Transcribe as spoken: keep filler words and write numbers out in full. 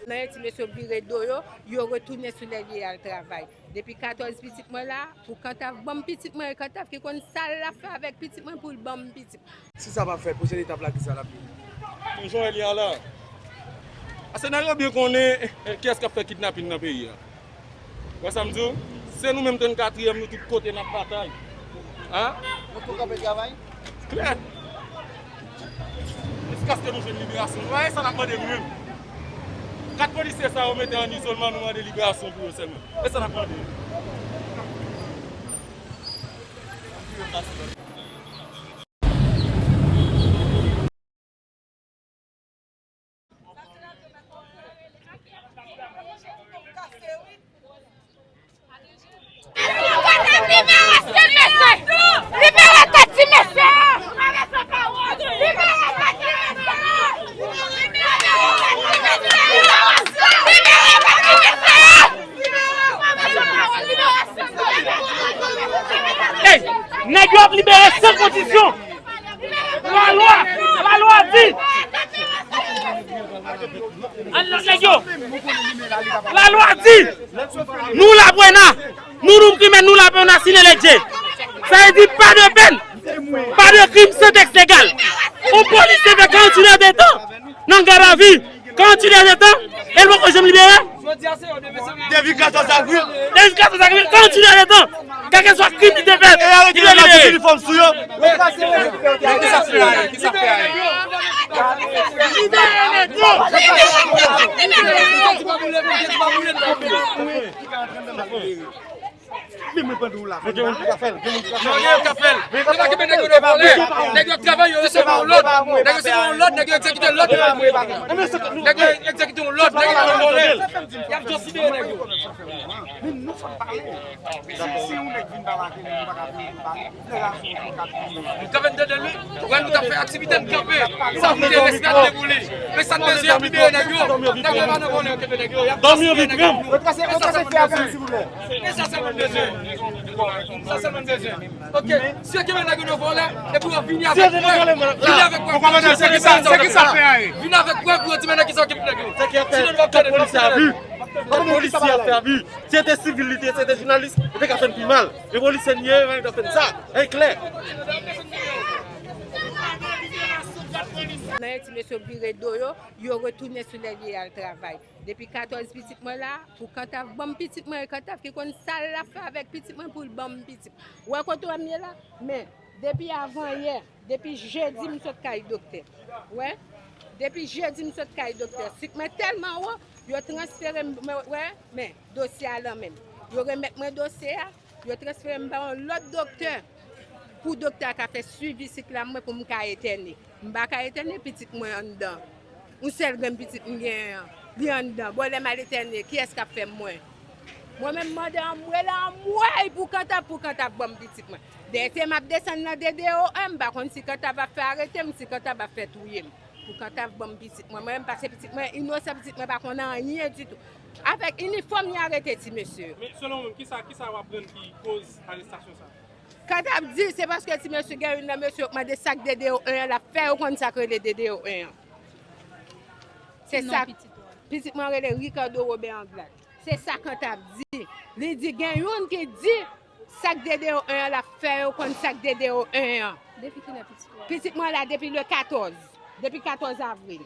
Nan ti mesye vire do yo, yo retounen sou lè li al travay. Depi katòz pitit mwen la, pou Kantav ban m pitit mwen, e Kantav ki konn sa l ap fè avèk pitit mwen pou l ban m pitit mwen. Si sa pa fèt, pwochèn etap la, kisa l ap ye? Bon, jan w wè li a la. Asènaryo byen konnen, eh, kiyès k ap fè kidnapin nan peyi a. Wè sa m di w? Se nou menm trannkatriyèm, nou tout kote n ap batay. Hein? Nou tou kanpe travay? Klè. Jiskaske nou jwenn liberasyon nou. E sa n ap mande nou menm. Kat polisye sa yo mete an izolman, nou mande liberasyon pou yo sèlman. E sa n ap mande. Ey, nèg yo ap libere san kondisyon. Lalwa, lalwa di. Ann nan nèg yo. Lalwa di. Nou la Bwena. Nou, nou kriminèl, nou la Bwena, sine ledje. Sa vle di pa de pèn. Pa de krim san tèks legal. On polisye fè karanntuit è de tan nan gadavi. Karanntuit è de tan, e l poko janm libere. Depi katòz avril. Depi katòz avril, karanntuit è de tan. Kèlkeswa krim li te fè, li dwe libere. Inifòm sou yo. Libere nèg yo. Libere nèg yo. Men mwen pran dou la. Gen moun ki ka fè l, gen moun ki ka fè l. Gen moun ki ka fè l. Yo pa kenbe nèg yo nan vòlè. Nèg yo travay, yo resevwa yon lòd. Nèg yo resevwa yon lòd, nèg yo egzekite lòd yo. Nèg yo egzekite yon lòd, nèg yo nan vòlè. Y ap just libere nèg yo. Men nou fò n pale. Si, si yon nèg vin pale ak nou, nou pa ka vin pale. Nou kanpe n tande li. Wè nou t ap fè aktivite n kanpe. Sa koute respè n te pou li. Men sa n bezwen y ap libere nèg yo. Nèg yo pa nan vòlè yo kenbe nèg yo. Y ap just libere nèg yo. Retrase, retrase fè a pou nou, silvouplè. E sa sèlman n bezwen. Sa sèlman n bezwen. Ok, si yo kenbe nèg yo nan vòlè, epi yo vini avèk prèv. Vini avèk prèv. Vini avèk prèv pou yo di men nèg ki sa ki nèg yo. Sinon nou p ap tande. Polisye a vi. Polisye a fè a vi. Si se te sivil li te ye, si se te jounalis, li te ka fè n pi mal. Men polisye n ye, li t ap fè n sa. E klè. Nan ti mesye vire do yo, yo retounen sou lè li al travay. Depi katòz pitit mwen la, pou Kantav ban m pitit mwen, e Kantav ki konn sa l ap fè avèk pitit mwen pou l ban m pitit. Ou wè kote w wè m ye la? Men, depi avan yè, depi jedi m sot kay doktè. Ou wè? Depi jedi m sot kay doktè. Sik mwen tèlman wo, yo transfere m, men, wè, men, dosye a lan men m. Yo remèt mwen dosye a, yo transfere m ba yon lòt doktè. Pou doktè a ka fè swivi sik la mwen pou m ka entène. M pa ka entène pitit mwen anndan. Yon sèl grenn pitit m genyen an, li anndan. Bon, lè m al entène, kiyès k ap fè m mwen? Mwen menm m mande anmwey la anmwey pou Kantav, pou Kantav ban m pitit mwen. Dèyè se m ap desann nan D D O en, m pa konn si Kantav ap fè arete m, si Kantav ap fè touye m. Pou Kantav ban m pitit mwen. Mwen menm pase pitit mwen inosan, pitit mwen pa konn anyen ditou. Avèk inifòm li arete ti mesye yo. Men selon ou menm, kisa, kisa w aprann ki koz arestasyon sa a? Kantav di se paske ti mesye gen youn nan mesye yo k mande sa k D D O en an, l ap fè yo konn sa k rele D D O en an. Se sa. Pitit mwen rele Ricardo Robert Anglade. Se sa Kantav di. Li di gen youn ki di sa k D D O en an, l ap fè yo konn sa k D D O en an. Depi kilè pitit ou la? Pitit mwen la depi le katòz. Depi katòz avril.